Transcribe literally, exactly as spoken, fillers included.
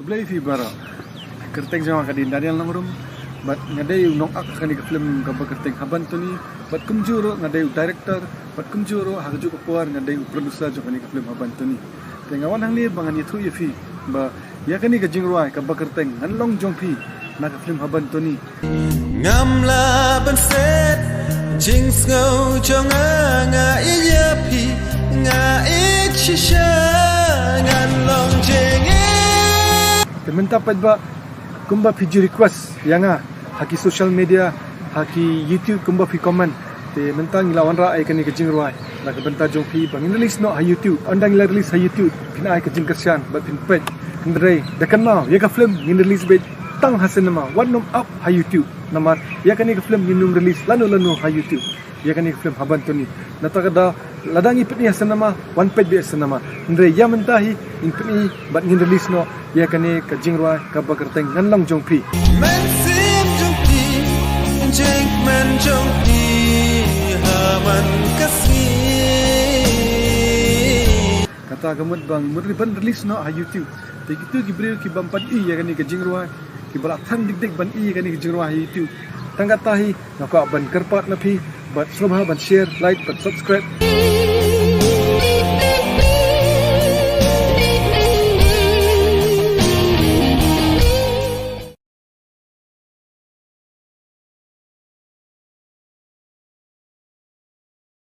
Khublei phi baroh. Kyrteng jong nga ka dei Daniel Nongrum. Bad nga dei u nongak ha kane ka film kaba kyrteng Haban Tony. Bad kumjuh ruh nga dei u director. Bad kumjuh ruh ha kajuh ka por nga dei u producer jong kane ka film Haban Tony. Te nga wan hangne ba ngan ïathuh ïa phi ba ïa kane ka jingrwai kaba kyrteng Ngan Long Jong Phi na ka film Haban Tony. Ngam lah ban set jingsngew jong nga, nga ïeit ïa phi, nga ïeit shisha, ngan long jingïeit. Te mynta pat ba kumba phi ju request ïa nga ha ki social media, ha ki YouTube, kumba phi comment, te mynta ngi la wanrah ïa kane ka jingrwai na ka bynta jong phi ba ngin release noh ha YouTube. Ynda ngi la release ha YouTube phin ai ka jingkyrshan bad phin peit. Hynrei da kynmaw, ïa ka film ngin release beit tang ha cinema, wat nym ap ha YouTube. Namar ïa kane ka film ngin nym release lano lano ha YouTube. Ïa kane ka film Haban Tony. Nangta ka da, lada ngi pyni ha cinema, wan peit beit ha cinema. Hynrei ïa mynta hi ngin pyni bad ngin release noh ïa kane ka jingrwai kaba kyrteng Ngan Long Jong Phi. Mynsiem jong phi, jingkmen jong phi ha man ka sngi. Kata ka mut ba ngi mut ban release noh ha YouTube. Te kito ki briew ki bym pat ïohi ïa kane ka jingrwai, kiba la thang dik dik ban ïohi ïa kane ka jingrwai ha YouTube. Tang kata hi nga kwah ban kyrpad na phi, bad sngewbha ban share, like bad subscribe.